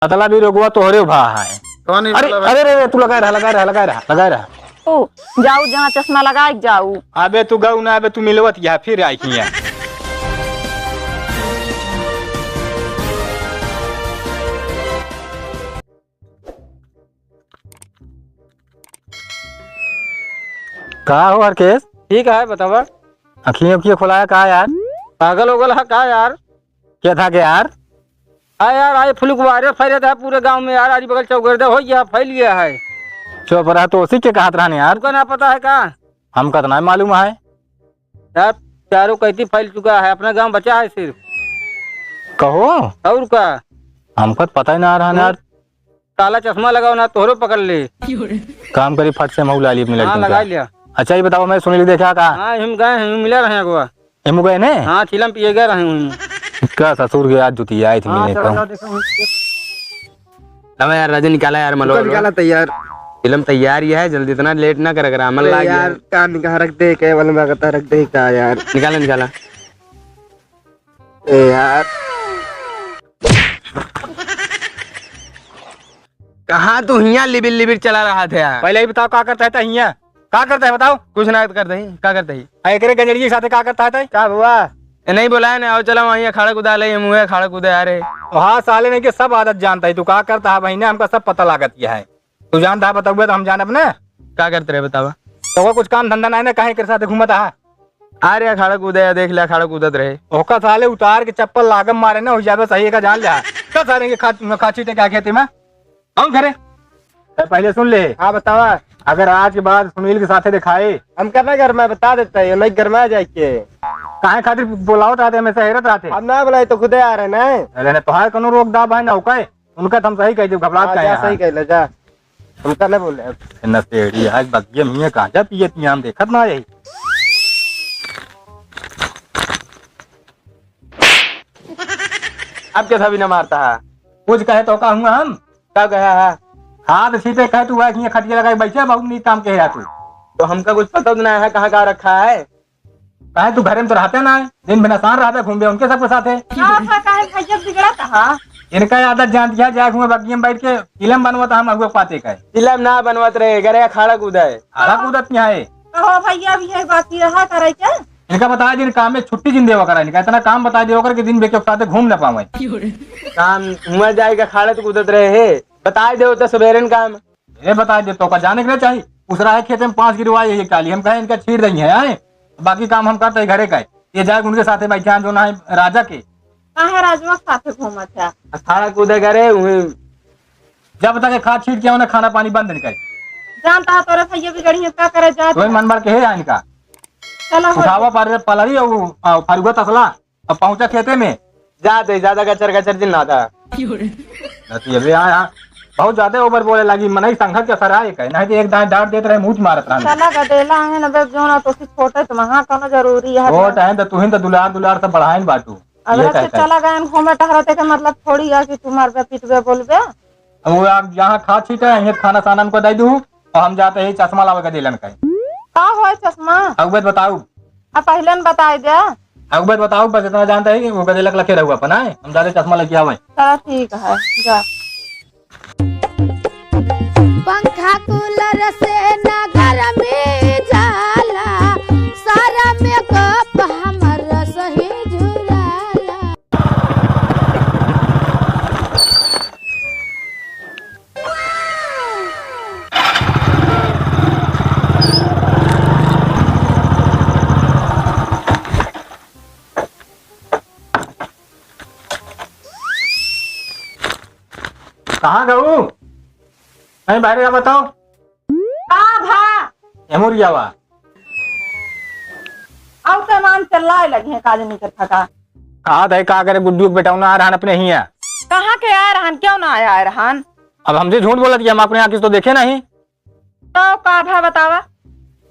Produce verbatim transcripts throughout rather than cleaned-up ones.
मतलब ई रोगवा तोहरे भा है। कौन ई अरे, मतलब है? अरे, अरे, अरे, तू लगाए रहा, लगाए रहा, लगाए रहा, लगाए रहा। तू जाऊ जहाँ चश्मा लगाए के जाऊ। अबे तू गऊ ना, अबे तू मिलवत यहाँ, फिर आई हियाँ। का हो हरकेश? ठीक है, बतावा। अखियाँ उखियाँ खोलाया का यार? पागल हो गल है का यार? क्या था के यार? आ यार, आई flu के virus फैले था पूरे गाँव में यार, आरी बगल चौगर्दा हो गया, फैल गया है। चुप रहा, तो उसी के कहत रहने यार। तुमको ना पता है का? हमका तो ना मालूम है। यार, चारों कैती फैल चुका है, अपना गाँव बचा है सिर्फ। कहो। और का? हमका तो पता ही ना रहा हम्म। यार। काला चश्मा लगाओ ना, तोहरो पकड़ ले। काम करी, फट से महू लाली अपनी हाँ, लड़की लगा का। लिया। अच्छा, ये बताओ, मैं सुनील देखा का? हाँ, हम गए हैं, हम मिला रहे हैं अगवा। एमू गए ने? हाँ, चिलम पिए गए रहे हैं। का ससुर के आज जुतिया आई थी हाँ, मिले चलो, को। चलो, देखो। लावा यार, राजू, निकाला यार, मलवा, निकाला तैयार। चिलम तैयार ही है, जल्दी इतना late ना कर, अगर अमल ए लाग यार, गया। का निकाल रख दे, केवल में कहता रख दे, का यार? निकाला, निकाला। ए यार। कहाँ तू हियाँ लिबिर लिबिर चला रहा था यार? पहले ही बताओ, का करता है तै हियाँ? का करता है, बताओ? कुछ ना करता ही, का करता ही? आ, एकरे गंजड़िए के साथे का करता है तै? का हुआ? ए, नहीं बोला है ना, आओ चला वहीं अखाड़ा कूदा ले, ये मुँह है अखाड़ा कूदे आ रहे। तो हाँ, साले नहीं के सब आदत जानता है, तू का करता है बहिने, हमका सब पता लागत ही है। तू जानता है, बताउबे तो हम जानब ना। का करते रहे बतावा? तो वो कुछ काम धंधा नहीं ना, काहे एकरे साथे घूमत है? आ रे अखाड़ा कूदे, देख ले अखाड़ा कूदत रहे। ओका साले उतार के चप्पल लागम मारे ना, हो जाबे सही का जान ले। चल सारे के खा, खा छीटे क्या खेती में? हम घरे। ए, पहले सुन ले। हाँ, बतावा। अगर आज के बाद सुनील के साथे दिखाए। हम करना घर में बता देता है, नहीं घर में आ जाए के। काहे खातिर बुलावत रहते, हमेशा हेरत रहते। हम ना बुलाए तो खुदे आ रहे ना। अरे ना, तोहार कोनो रोक दाब है ना, ओके? उनका तो हम सही कह दे, घबरात हाँ, काहे जा, हैं? सही कह ले, जा। हमका ना बोले अब। नशेड़ी, आज बगिया में गांजा पिए थी, हम देखत ना यही। अब कैसा भी ना मारता है? कुछ कहे तो का हुआ हम? का कहा है? हाथ सीधे कहे तू, वह खटिया लगाई बैठे, बहुत नीक काम कहे तू। तो हमका कुछ पता तो ना है, कहाँ का रखा है? काहे तू घरे में तो रहते ना है, दिन भर नसान रहते, घूमबे उनके सबके साथे। का है, काहे भैया बिगड़त हा? इनका आदत जान दिया, जाए घूमे बगिया में बैठ के फिल्म बनवत हम अगुआ पाते का है। फिल्म ना बनवत रहे, घरे अखाड़ा कूदा है। अखाड़ा कूदत नहीं है। कहो भैया, अब ये बात ही रहा करे के? इनका बताया जिन काम में छुट्टी जिन देवा करा, इनका इतना काम बता दिया ओकर के दिन बेके साथे घूम न पावे। काम हुआ जाए के अखाड़ा तो कूदत रहे है, बताए दे तो सवेरे न काम। ए, बताए दे, तोका जाने के नहीं चाही। उसरा है खेते में पाँच गिरवाए, ये काली हम कहे, इनका छीड़ रही है, आए? बाकी काम हम करते हैं घरे का। ये जाए उनके साथे बैठे हैं, जो ना है राजा के। काहे राजवा के साथे घूमत है? अखाड़ा कूदे करे, उहे। जब तक ये खा छीट के उन्हें खाना पानी बंद नहीं करे। जानता है तोरे भैया बिगड़ी है, का करे जात वही है? मन भर के है इनका। चलो हो उठावा जा। पर पलरी और, आ, फरुआ तसला। अब पहुंचा खेते में। जा दे, ज्यादा गचर गचर जिन ना था। क्यों रे? नती अबे यहाँ, यहाँ बहुत ज्यादा over बोले लगी, मनई संघत के सराय के, नहीं तो एक दाएं डांट देत रहे, मुंह मारत रहे। चला गदेला है ना, बे, जो ना तो छोटे तो महा कोनो जरूरी है। छोट है तो तुहिन तो दुलार दुलार से बढ़ाइन बाटू। अब ये ऐसे कहता है। चला गए घूमे टहरते के मतलब थोड़ी है कि तू मारबे पीटबे बोलबे। अब वो आप यहाँ खा छीटे हैं, ये खाना साना को दे दू और हम जाते ही चश्मा लावे के दिलन का। का हो चश्मा? अब बात बताऊ। अब पहले न बताई दे। अब बात बताऊ, बस इतना जानते हैं कि वो गदेलक लखे रहू अपन, आए? हम जाते चश्मा लेके आवे। चला ठीक है, जा। पंखा कूलर से ना गरमी जाला, सारा मेकअप हमर सही झुराला। कहाँ गऊ? कहीं बाहर आ बताओ। का भा? एमुरियावा। अउ सामान चलाए लगे हैं, काज नहीं कर थका। कहा था, का करे, गुड्डू के बेटा ना आ रहन अपने हियाँ। कहाँ के आ रहन, क्यों ना आया रहन? अब हमसे झूठ बोलत कि हम अपने आँखी से तो देखे नहीं। तो का भा बतावा?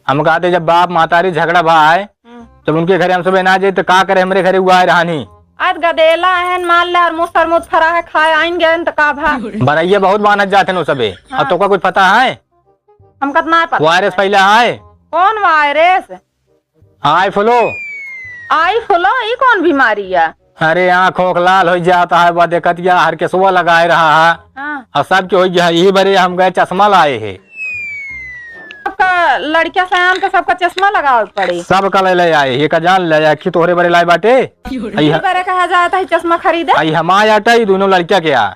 हम कहते, जब बाप महतारी झगड़ा भा है, हम्म। जब उनके घरे हम सुबह ना जाए, तो का करे, हमरे घरे हुआ है रहन ही। आज गदेला है, मान ले, और मुसर मुत फरा है, खाए आइन गए, तो का भा? बरैया बहुत बान्हत जात हैं वो सबे। हाँ। और तोका कुछ पता है? हमका तो ना पता। वायरस फैला है। कौन वायरस? आई फ्लू। आई फ्लू? ई कौन बीमारी है? अरे, आँख ओंख लाल होइ जात है, बा देखत या हर केसवा लगाए रहा है। हाँ। और सबके होइ गया है, यही बरे हम गए चश्मा लाए है। सबका लड़किया सयान का सबका चश्मा लगावे के पड़ी। सबका ले ले आए, ये का जान ले आए कि तोहरे बरे लाए बाटे। यही बरे कहा जाता है चश्मा खरीदे। आई हमारे आटा, ये दोनों लड़किया के आ।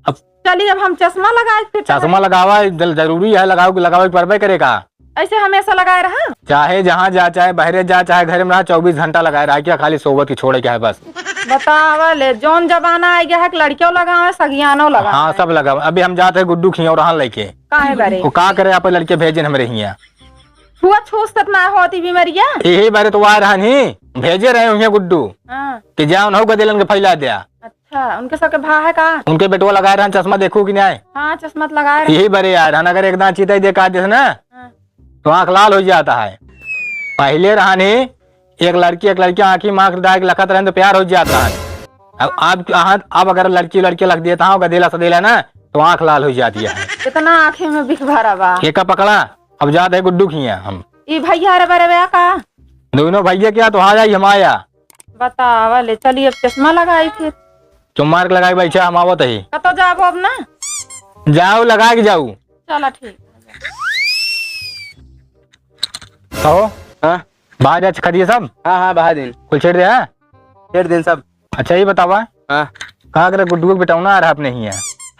अब चलिए, अब हम चश्मा लगाए, फिर चश्मा लगावा जल-, जरूरी है, लगाओ, लगावे के परबे करे का। ऐसे हमेशा लगाए रहा? चाहे जहाँ जा, चाहे बहरे जा, चाहे घरे में रहा, चउबीस घंटा लगाए रहा, क्या खाली सोबत की छोड़े क्या है बस? बतावा ले, जौन जमाना आ गया है कि लड़कियों लगावे, सगियानो लगावे। हाँ, सब लगावे। अभी हम जाते हैं गुड्डू खिया और हाँ लेके। काहे बरे? वो का करे, आप लड़के भेजे हमरे हिया। छुआ छूस तक ना होती बीमारिया। यही बारे तो आ रहन ही, भेजे रहे हुए गुड्डू। हाँ। कि जा उन्हों गदेलन के फैला दिया। अच्छा, उनके सबके भा है का? उनके बेटवा लगाए रहन चश्मा, देखू कि नहीं आए? हाँ, चश्मा तो लगाए रहन। यही बरे यार, हन अगर एक दांत चीता ही देखा देस ना, हाँ। तो आँख लाल हो जाता है। पहले रहन ही, एक लड़की, एक लड़की आँखी माँख डाल के लखत रहन तो प्यार हो जाता है। अब, अब, हाँ, अब अगर लड़की, लड़की लख देता हूँ, गदेला सदेला ना, तो आँख लाल हो जाती है। इतना आँखें में बिख भरा बा। एका पकड़ा, अब जात है गुड्डू खिया हम। ई भैया रे बरे बया का? दोनों भैया क्या तो आ जाई हम आया। बतावा ले, चली अब चश्मा लगाई फिर। चुम्मार के लगाई बैठा हम आवत ही। कतो जाबो अब ना? जाओ लगा के जाऊ। चला ठीक। कहो। हाँ? बाहर जा खदिए सब? हाँ, हाँ, बाहर दिन। कुल छेड़ दे, हाँ? छेड़ दिन सब। अच्छा, ये बतावा। हाँ। का करे गुड्डुआ के बेटौना आ रहा अपने हिया?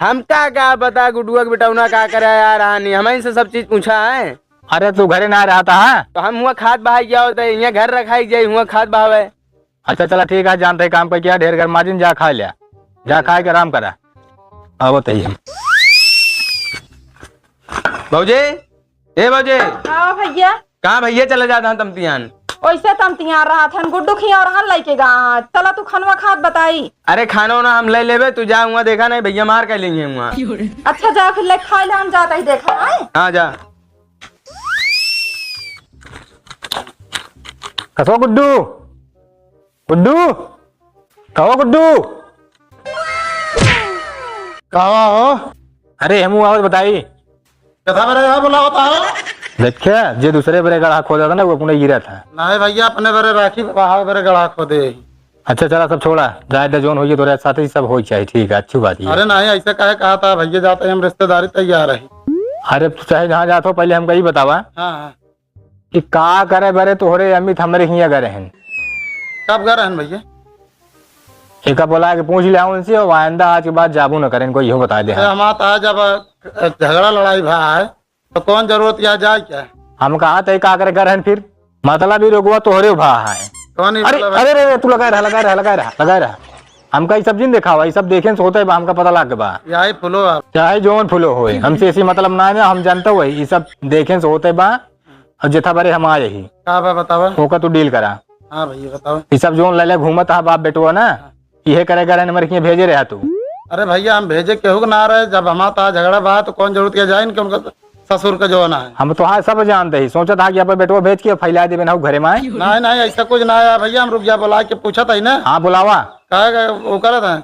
हमका का बता गुड्डुआ के बेटौना का करे यार, आनी हम इनसे सब चीज पूछा है। अरे, तू घरे ना रहता है? तो हम हुआ खात बहाई गया होता है, यहाँ घर रखाई जाए, हुआ खात बहावे। अच्छा, चला ठीक है, जानते हैं काम का क्या, ढेर घर माजिन जा खा लिया, जा खा के आराम करा। अब बताइए हम। भौजी, ए भौजी। हाँ भैया। कहाँ भैया चले जात हन तमतियान? ओइसे तमतियान रहत हन, गुड्डू खिया और हन लइके गा। चला तू खनवा खात बताई। अरे खानो ना हम ले लेबे, तू जा हुआ देखा नहीं भैया मार के लेंगे हुआ। अच्छा जा फिर ले खा ले, हम जाता ही देखा आए। हाँ जा। कसो गुड्डू, गुड्डू, कहो गुड्डू। कहवा हो? अरे हमू आवत बताई। कथा बरे यहाँ बुलावता हो? देखे, जे दूसरे बरे गढ़ा खोदा था ना, वो अपने गिरा था। नहीं भैया, अपने बरे राखी बाबा बरे गढ़ा खोदे। अच्छा चला, सब छोड़ा, जाए दे, जोन होइए तोरे साथ ही सब होई चाहे, ठीक है, अच्छी बात है। अरे नहीं, ऐसे काहे कहा था भैया, जाते ही हम रिश्तेदारी तैयार है। अरे तू चाहे जहाँ जात हो, पहले हमका ई बतावा हाँ, हाँ। कि का करे बरे तोहरे अमित हमरे हियाँ गए रहन। कब गए रहन भैया? एका बोला के पूछ लिया उनसे, और आइंदा आज के बाद जाबू न करें, कोई इहो बता दे। अरे हाँ। हमार तो आज अब झगड़ा लड़ाई भा है, तो कौन जरूरत यहाँ जाए क्या? हम कहा थे का करे गए रहन फिर, मतलब ही रोगवा तोहरे भा है। कौन ही अरे, मतलब है? अरे, अरे, अरे, तू लगा रहा, लगा रहा, लगा रहा, लगा रहा। हमका ई सब जिन देखावा, ई सब देखेन से होते बा, हमका पता लाग बा। यही फुलो आप। चाहे जौन फुलो होए, हमसे ऐसी मतलब ना है ना, हम जानते हुए, ई सब देखेन से होते बा, और जेथा बरे हम आ यही। का बा बतावा? ओका तू डील करा। हाँ भैया बतावा। ई सब जौन लैले घूमत हा बाप बेटवा ना, हाँ। इहे करे करे नंबर किए भेजे रहा तू। अरे भैया हम भेजे केहू के ना रहे, जब हमार ता झगड़ा बा तो कौन जरूरत के जाए इनके उनका ससुर के जो ना है। हम तो हाँ सब जानते ही, सोचत हा कि अपन बेटवा भेज के फैला देबे ना घरे में। नहीं, नहीं, ऐसा कुछ ना है भैया, हम रुक जा, बुला के पूछत ही ना। हाँ, बुलावा। काहे का वो करत है?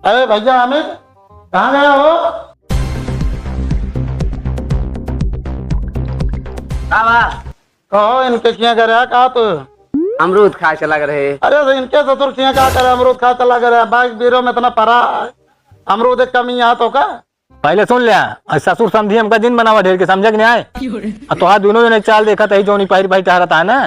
अरे भैया अमित, कहाँ गया हो? का बा? कहो, इनके किया करे का तू? अमरूद खाए चला गए रहे। अरे तो इनके ससुर किया का करे, अमरूद खाए चला गए रहे। बाइक बीरो में इतना परा है, अमरूद एक कमी यहाँ तो का? पहले सुन लिया, और ससुर समझी हमका जिन बनावा ढेर के, समझे कि नहीं आए? और तोहार दोनों जने चाल देखत ही, जोनी पहिर पहिर टहरत है ना।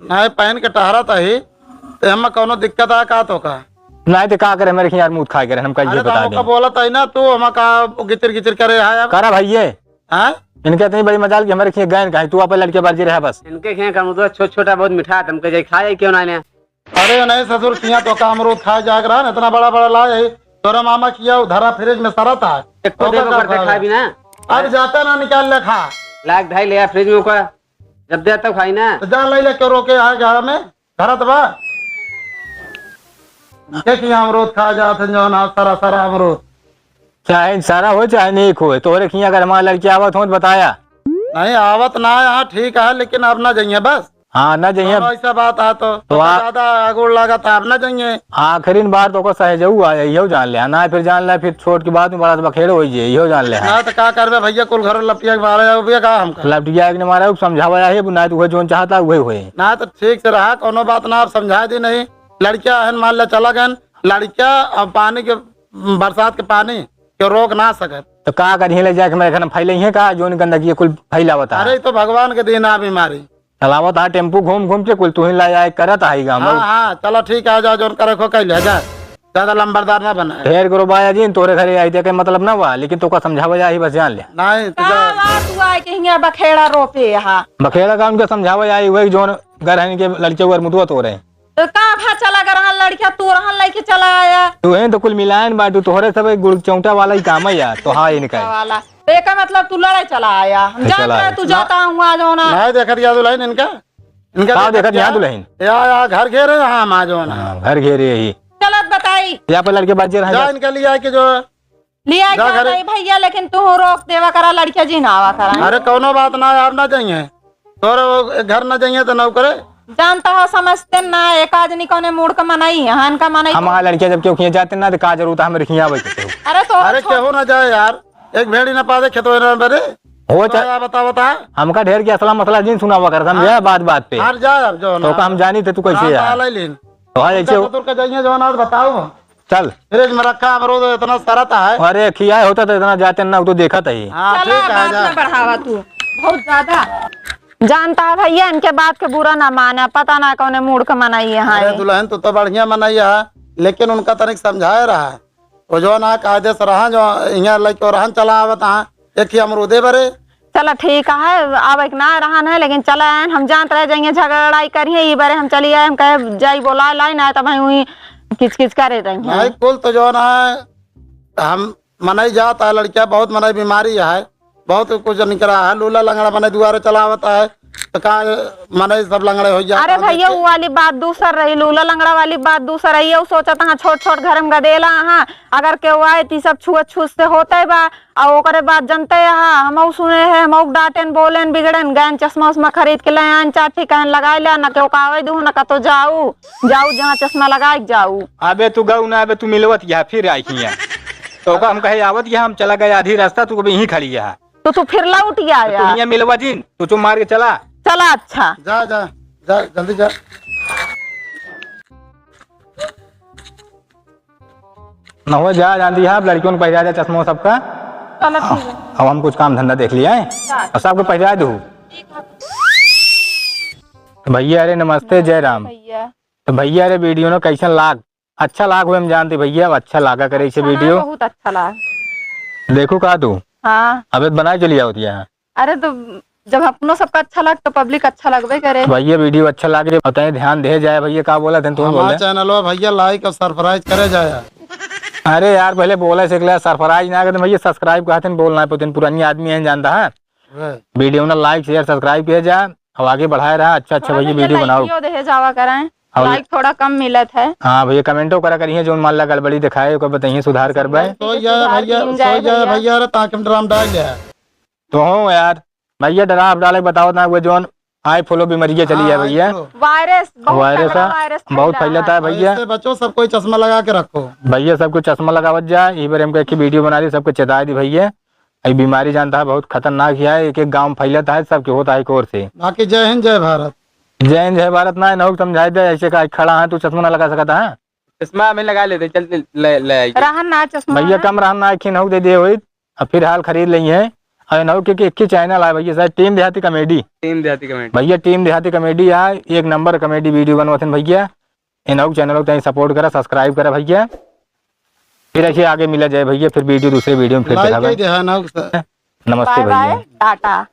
नहीं, पहन के टहरत ही, तो हमें कौनो दिक्कत आ का तो का? नहीं तो का करे, हमरे खियार मुँह खाए करे, हम कहिए अरे तो बता हमका दें। बोलत ही ना, तू हमें का गिचिर गिचिर करे है अब? करा भैये। हाँ? इनके इतनी बड़ी मजाल कि हमरे खिए गए कहीं, तू अपन लड़के बाजी रहा बस। इनके खिए का मुद्दा छोट छोटा बहुत मीठा है, तुमके जाई खा जाई क्यों ना इन्हें? अरे नहीं ससुर, किया तो का अमरूद खाए जाग रहा ना, इतना बड़ा बड़ा लाए है, तोरा मामा किया धरा फ्रिज में सरा था। एक को और देखो का करते खाओ? खाए भी ना। अब जाता ना निकाल ले खा। लाग ढाई ले आ फ्रिज में ओका, जब दे तब खाई ना। तो जा ले ले, क्यों रोके आ घर में, घर तो बा। के किया अमरूद खा जात है जौन आज सरा सरा अमरूद। चाहे सरा हो चाहे नीक हो, तोहरे खिया अगर हमार लड़की आवत हो तो बताया। नहीं आवत ना है, हाँ ठीक है, लेकिन अब ना जाइए बस। हाँ, ना जाइए। चलो, ऐसा बात है तो, तो तो आ- ज्यादा अगुड़ लागत है, अब ना जाइए। आखिरी बार तो को सहजऊ आया, इहो जान ले, ना फिर जान ले, फिर छोट की बात में बड़ा बखेड़ हो जाए, इहो जान ले। ना तो का करबे भैया, कुल घर लपटिया के मारे हो भैया, का हमका? लपटिया के मारे, समझावा है, ना तो वह जोन चाहता वही हुए। ना तो ठीक से रहा, कोनो बात ना, आप समझा दे नहीं। लड़किया हन, मान ले चला गन, लड़किया और पानी के, बरसात के पानी के रोक ना सकत। तो का करिए, ले जाके मेरे घर में फैले ही है का, जोन गंदगी कुल फैलावत है? अरे, ई तो भगवान के देना बीमारी। चलावत है टेम्पू घूम घूम के, कुल तू ही ला जाए करत है गाँव में। हाँ, हाँ, चलो ठीक है, जा, जोन करे खो कह ले, जा। ज्यादा लंबरदार ना बना। ढेर गुरबाया जी, तोरे घरे आई देखे मतलब ना हुआ, लेकिन तोका समझावे जाही बस, जान ले। नहीं, तू का जा। बात हुआ है कि हियाँ बखेड़ा रोपे यहाँ? बखेड़ा का उनके समझावे जाही, वही जोन घर है इनके लड़के उगर मुदुआ तो रहे। तो का भा चला गए रहन लड़किया, तू रहन लइके चला आया। तू है तो कुल मिलायन बाटू, तोहरे सब गुड़ चौंटा वाला ही काम है यार, तो हाँ इनका। वाला। तो एका मतलब तू लड़े चला आया। हम तो जानत चला रहे आया। तू जाता हुआ जो ना। नहीं देखत गया दुल्हन इनका। इनका का देखत देखत गया? गया दुल्हन? या, या, घर घेरे यहाँ हम आ जो ना। हाँ, घर घेरे यही। चलत बताई। या पर लड़के बाजे रहे जा जा। इनके लिए आए कि जो लिया जा गया घरे। नहीं भैया, लेकिन तू रोक देवा करा, लड़किया जी ना आवा करा। अरे कौनो बात ना, आप ना जाइए। तोरे वो घर ना जाइए तो नौकरे। जानता हो, समझते ना, एक आदमी कौने मूड का मनई है, हाँ, इनका मनई हमारा लड़किया जब केहू खिया जाते ना, तो का जरूरत है हमें खिया बैठे? अरे तो अरे छोड़। केहू ना जाए यार, एक भेड़ी ना पादे खेतवे ना बरे। हो तो चा-, या बता, बता। हमका ढेर के असला मसला जिन सुनावा कर, समझे? हाँ। बात बात पे। हार जा अब जो तो ना। का हम जानी थे तू कैसे राम यार? पाला ही लेन। तो हाँ, ऐसे उनका हो। ससुर का जाइए जो ना, बताओ। चल। फ्रिज में रखा अमरूद इतना सरत है। अरे, खियाए होता तो इतना जाते ना, वो तो देखत ही। हाँ, चला, ठीक है, बात जा। ना बढ़ावा तू, बहुत ज्यादा। जानता है भैया, इनके बात के बुरा ना माना, पता ना कौने मूड के मनई है। अरे दुल्हन, तू तो बढ़िया मनई है, लेकिन उनका तनिक समझाए रहा। वो जो ना कायदे से रहा, जो यहाँ लइके रहन चला आवत है, एक ही अमरूदे बरे। चला ठीक है, अब एक ना रहन है, लेकिन चला आयन, हम जानत रहे जाइए झगड़ाई करिए, ई बारे हम चली आए, हम कहे जाई बोला लाई ना, तब वहीं किचकिच करे रही हैं। नहीं, कुल तो जो ना हम मनई जात है, लड़किया बहुत मनई बीमारी है, बहुत कुछ निकला है, लूला लंगड़ा मनई दुआरे चलावत है, तो का मनई सब लंगड़े हो जात अरे है, भैया, देख के। वो वाली बात दूसर रही, लूला लंगड़ा वाली बात दूसर रही। वो सोचत हाँ, छोट छोट घर में गदेला हाँ, अगर केहू आए, तो ई सब छुआछूत से होते बा। आ ओकरे बाद जनते हा, हमहू सुने है, हमहू डांटेन, बोलेन, बिगड़ेन, गएन चश्मा उश्मा खरीद के ले आएन, चार ठिकान लगाए ले, न केहू का आवे दू, न कतो जाऊ, जाऊ जहाँ चश्मा लगाए के जाऊ। अबे तू गऊ ना, अबे तू मिलवत गया, फिर आई हियाँ। तो ओका हम कहे आवत गया, हम चला गए आधी रास्ता, तू अबे यहीं खड़ी है। तो तू फिर लौट गया तो तू यार। हियाँ मिलवा जिन, तू चुप मार के चला। चला अच्छा। जा, जा, जा, जल्दी जा। न हो जा, जानती है आप, लड़कियों को पहिरा दे चश्मा सबका। चलो, ठीक है। अब हम कुछ काम धंधा देख लिया है। चल। और सबको पहिरा दो। ठीक है। तो भैया, अरे नमस्ते, जय राम। भैया। तो भैया, अरे वीडियो ना कैसन लाग? अच्छा लाग हुए हम जानती भैया, अब अच्छा लागा करे इसे हाँ, वीडियो। बहुत अच्छा लाग। देखो का तू? हाँ। अबे बनाए चली आओ दिया। अरे तो जब अपनो सबका अच्छा लग तो पब्लिक अच्छा लगबे करे। भैया वीडियो अच्छा लाग रहे, बताए ध्यान दे जाए भैया, का बोला थे तुम हमारा बोले? चैनल हो भैया लाइक और सब्सक्राइब करे जाए। अरे यार पहले बोले से सरप्राइज ना करते भैया, सब्सक्राइब कहते हैं बोलना है, पुरानी आदमी है जानता है। वे। वीडियो ना लाइक शेयर सब्सक्राइब किया जाए, अब आगे बढ़ाए रहा, अच्छा अच्छा थोड़ा भैया भैया वीडियो बनाओ। लाइकियो दे जावा कराएं, और लाइक थोड़ा कम मिलत है। हाँ भैया कमेंटो करा करिए, जो मान ला गड़बड़ी दिखाए ओकर बताइए सुधार करबे। तो ये सुधार भैया, कीन जाए तो ये भैया। भैया रे ताकि हम ड्राम डाल लिया। तो हो यार, भैया ड्राम डाले बताओ ना, वो जोन आई फ्लू बीमारी चली है हाँ, भैया। आई फ्लू। वायरस, बहुत वायरस तगड़ा है, वायरस बहुत फैलता है और भैया। इससे बचो, सब कोई चश्मा लगा के रखो। भैया सबको चश्मा लगावत जाए, यही बारे हमको एक ही वीडियो बना दी, सबको चेताए दी भैया। ये बीमारी जानता है बहुत खतरनाक ही है, एक एक गाँव में फैलता है, सबके होता है एक ओर से। बाकी जय हिंद, जय भारत। जय हिंद, जय भारत ना, इनहू समझाए दे, ऐसे का खड़ा है, तू चश्मा ना लगा सकता है। चश्मा हमें लगा लेते, चल ले, ले, ले आई। रहन ना चश्मा भैया है। कम रहन ना, खिन हो दे दिए होई। अब फिर हाल खरीद लेइहैं। और इनहू के, के, के चैनल आए भैया, शायद टीम देहाती कॉमेडी। टीम देहाती कॉमेडी। भैया टीम देहाती कॉमेडी आए, एक नंबर कॉमेडी वीडियो बनवत हैं भैया। इनहू चैनल को तनी सपोर्ट करा, सब्सक्राइब करा भैया। फिर ऐसे आगे मिला जाए भैया, फिर वीडियो दूसरे वीडियो में फिर लाइक दिखावे। कई देहा ना उस नमस्ते बाय भैया। बाय, टाटा।